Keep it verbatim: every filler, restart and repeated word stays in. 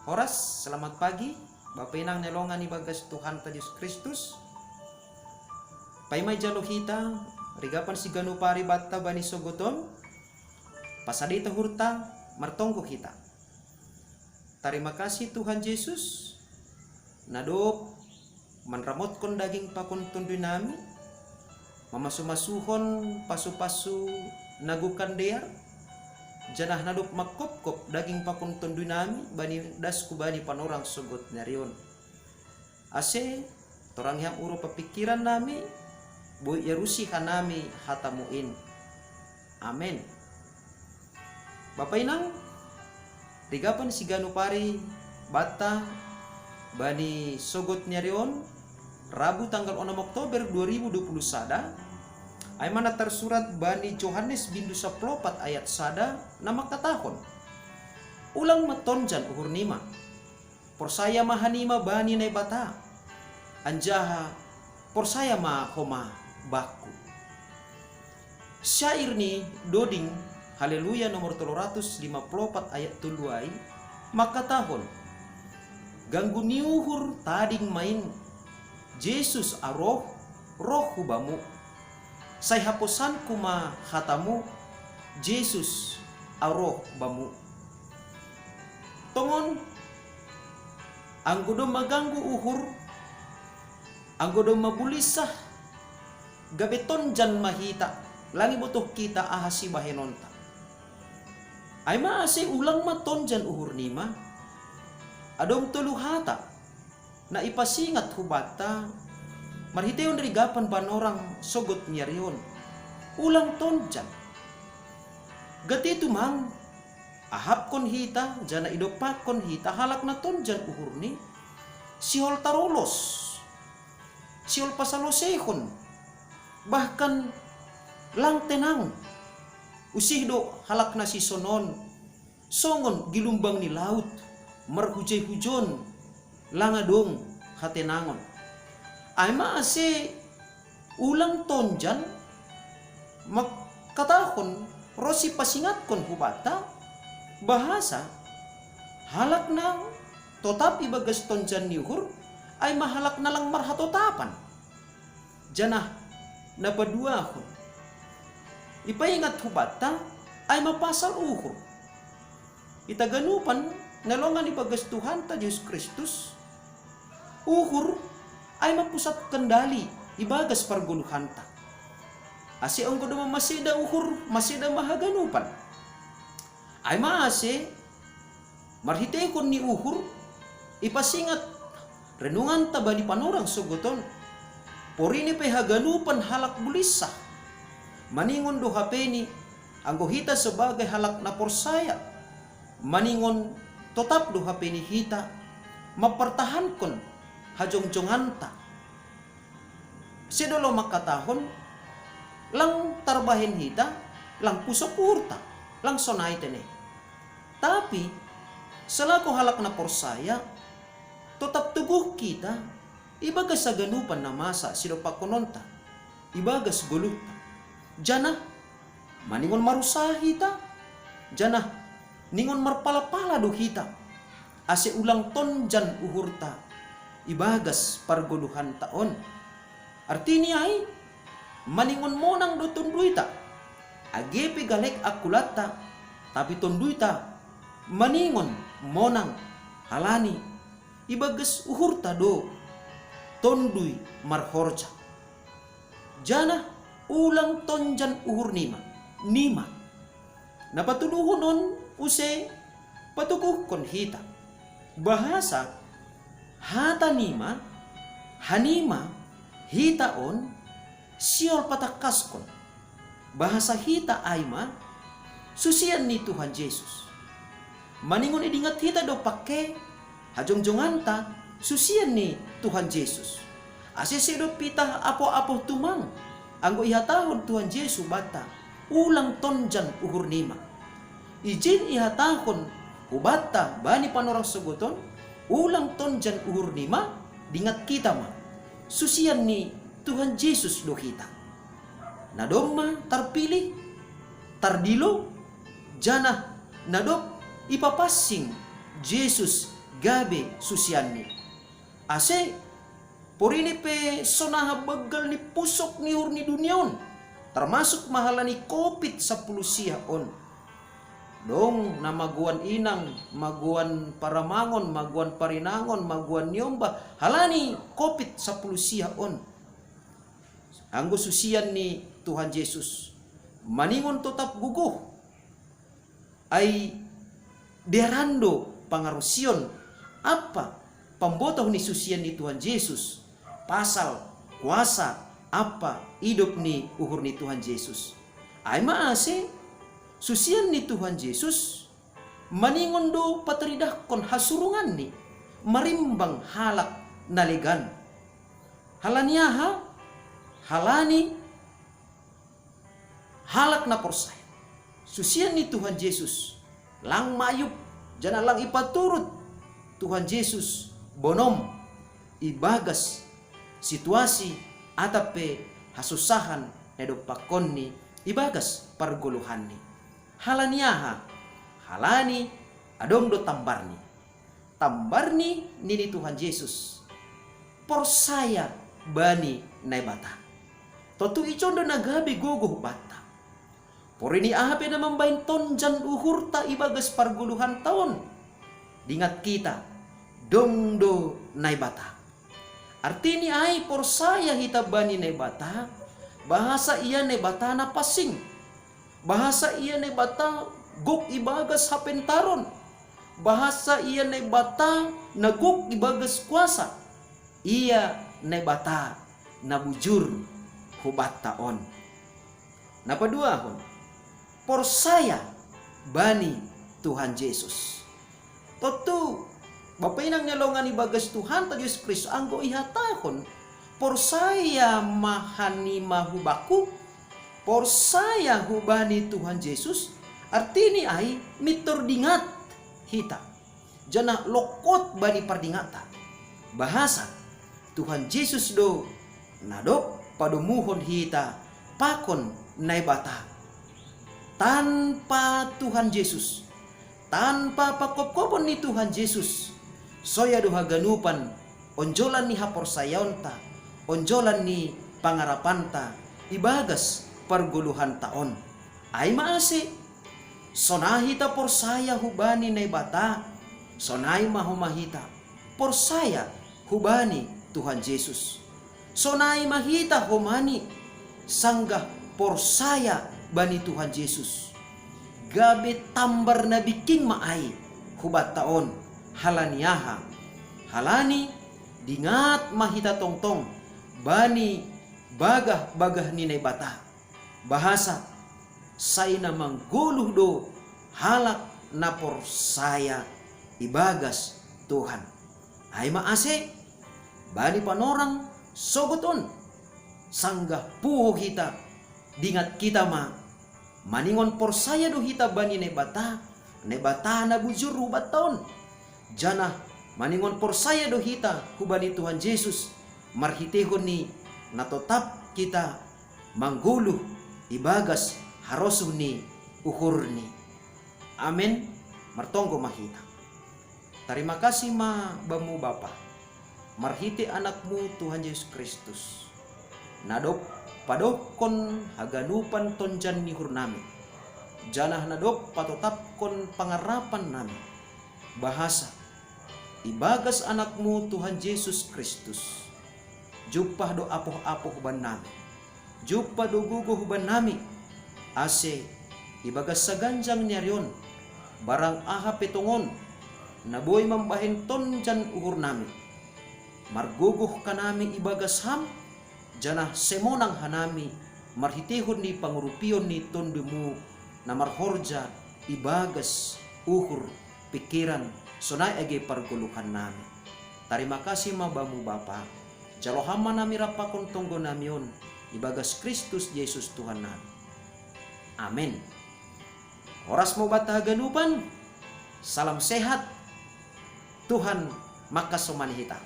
Horas, selamat pagi, Bapa Inang ni longan ibagas Tuhanta Jesus Kristus. Paima ijalo hita, rigapan siganup ari batta bani sogot on, pasadai ta uhurta, martonggo hita. Tarima kasih Tuhan Jesus, na dob manramotkon daging pakon tondui nami, mamasu-masuhon pasu-pasu na gokan dear, janah na dob mangkopkop daging pakon tondui nami bani das hubani panorang sogot ni ari on. Ase, torangi Ham urup pingkiran nami, boi iarusi hanami hataMu in. Amen. Bapa Inang, rigapan siganup ari batta bani sogot ni ari on, Rabu tanggal onom Oktober dua ribu dua puluh sada, ai ma na tarsurat bani Johannes bindu saplopat ayat sada na mangkatahon: Ulang ma tonjan uhur nima. Porsaya ma hanima bani Naibata, anjaha porsaya ma homa Bakku. Syair ni doding Haleluya nomor tolu ratus lima puluh opat ayat tolu ai mangkatahon: Ganggu ni uhur tading ma in, Jesus ahu roh, roh hu Bamu. Sai haposanku ma hataMu, Jesus, ahu roh Bamu. Tongon, anggo domma ganggu uhur, anggo domma bulinsah, gabe tonjan ma hita, lang ibotoh hita aha sibahenonta. Ai ma ase ulang ma tonjan uhur nima, adong tolu hata na ipasingat hubanta marhitehon rigapan panorang sogot ni ari on: Ulang tonjan. Gati tumang, ahapkon hita, janah idompakkon hita halak na tonjan uhurni, sihol tarolos, sihol pasaloseihon, bahkan lang tenang. Usih do halak na sisongon, songon gilumbang ni laut, marhujai-hujon, lang adong hatenangon. Ai ma ase ulang tonjan mangkatahon ronsi pasingatkon hubanta, bahasa halak na totap ibagas tonjan ni uhur, ai ma halak na lang marhatotapan. Janah na paduahon, ipaingat hubanta, ai ma pasal uhur. Hita ganupan na longan ibagas Tuhanta Jesus Kristus, uhur ai ma pusat kendali ibagas pargoluhanta. Ase anggo domma maseda uhur, maseda ma haganupan. Ai ma ase marhiteihon ni uhur, ipasingat renunganta bani panorang sogot on. Porini pe haganupan halak bulinsah, maningon do hapeni, anggo hita sebagai halak na porsaya, maningon totap do hapeni hita mampartahankon hajongjonganta. Sedo lo mangkatahon, lang tarbahen hita, lang pusok uhurta, lang sonai tene. Tapi, selaku halak na porsaya, totap toguh hita ibagas haganupan na masa sidompakkononta, ibagas goluhta. Janah maningon marusaha hita, janah ningon marpalapala do hita, ase ulang tonjan uhurta ibagas pargoluhanta on. Artini ai, maningon monang do tonduita, age pe galek angkulatta, tapi tonduita maningon monang, halani ibagas uhurta do tondui marhorja. Janah ulang tonjan uhur nima, nima. Na patuduhon on use patoguhkon hita, bahasa hata nima, hanima, hita on sihol patangkaskon, bahasa hita ai ma susian ni Tuhan Jesus. Maningon idingat hita dompak ke hajongjonganta susian ni Tuhan Jesus. Ase sedo pitah apoh-apoh tumang, anggo ihatahon Tuhan Jesus hubanta, ulang tonjan uhur nima. Ijin ihatahon hubanta bani panorang sogot on, ulang tonjan uhur nima, dingat hita ma, susian ni Tuhan Jesus do hita. Na domma tarpilih, tardilo, janah na dob ipapansing Jesus gabe susianni. Ase porini pe so naha banggal ni pusok ni uhur ni dunia on, termasuk ma halani Covid sampulu sia on. Dong na magoan inang, magoan paramangon, magoan parinangon, magoan niomba halani Covid sampulu sia on. Anggo susian ni Tuhan Jesus, maningon totap gogoh. Ai dearan do pangarusion ampa pambotoh ni susian ni Tuhan Jesus pasal kuasa ampa idop ni uhur ni Tuhan Jesus. Ai ma ase susian ni Tuhan Jesus maningon do pataridahkon hasurunganni marimbang halak na legan. Halani aha? Halani halak na porsaya susian ni Tuhan Jesus lang mayup, janah lang ipaturut Tuhan Jesus bonom ibagas situasi atap pe hasussahan na idompakkonni ibagas pargoluhanni. Halani aha? Halani adong do tambarni. Tambarni nini Tuhan Jesus, porsaya bani Naibata. Tontu ison do na gabe gogoh banta. Porini aha pe na mambahen tonjan uhurta ibagas pargoluhanta on, dingat hita, dong do Naibata. Artini ai porsaya hita bani Naibata, bahasa ia Naibata na pansing, bahasa ia Naibata gok ibagas hapentaron, bahasa ia Naibata na gok ibagas kuasa, ia Naibata na bujur hu banta on. Na paduahon, porsaya bani Tuhan Jesus. Tontu bapa inang na longan ibagas Tuhanta Jesus Kristus, anggo ihatahon porsaya ma hanima hu bakku, porsaya hubani Tuhan Jesus, artini ai mintor dingat hita, janah longkot bani pardingatta. Bahasa Tuhan Jesus do na dob padomuhon hita pakon Naibata. Tanpa Tuhan Jesus, tanpa pangkopkopon ni Tuhan Jesus, soya do haganupan onjolan ni haporsayaonta, onjolan ni pangarapanta ibagas pargoluhanta on. Ai ma ase, sonai hita porsaya hubani Naibata, sonai ma homa hita porsaya hubani Tuhan Jesus. Sonai ma hita homani sanggah porsaya bani Tuhan Jesus. Gabe tambar na bingking ma ai hubanta on, halani aha? Halani dingat ma hita tongtong bani bagah-bagah ni Naibata. Bahasa sai na manggoluh do halak na porsaya ibagas Tuhan. Ai ma ase, bani panorang sogot on, sanggah puho hita, dingat hita ma, maningon porsaya do hita bani Naibata, Naibata na bujur hubanta on, janah maningon porsaya do hita hubani Tuhan Jesus, marhiteihon ni na totap hita manggoluh ibagas harosuh ni uhurni. Amen. Martonggo ma hita. Tarima kasih ma Bamu Bapa, marhite Anakmu Tuhan Jesus Kristus, na dob padokkon haganupan tonjan ni uhurnami, janah na dob patotapkon pangarapan nami, bahasa ibagas Anakmu Tuhan Jesus Kristus, jumpah do apoh-apoh bannami, jumpah do gogoh bannami, ase ibagas saganjang ni ari on, barang aha pe tongon na boi mambahen tonjan uhurnami, margogoh hanami ibagas Ham, janah semonang hanami marhiteihon ni pangurupion ni TonduMu na marhorja ibagas uhur, pingkiran, sonai age pargoluhannami. Tarima kasih ma Bamu Bapa, jalo Ham ma nami rap pakon tonggonami on ibagas Kristus Jesus Tuhannami. Amen. Horas ma banta haganupan, salam sehat, Tuhan mangkasomani hita.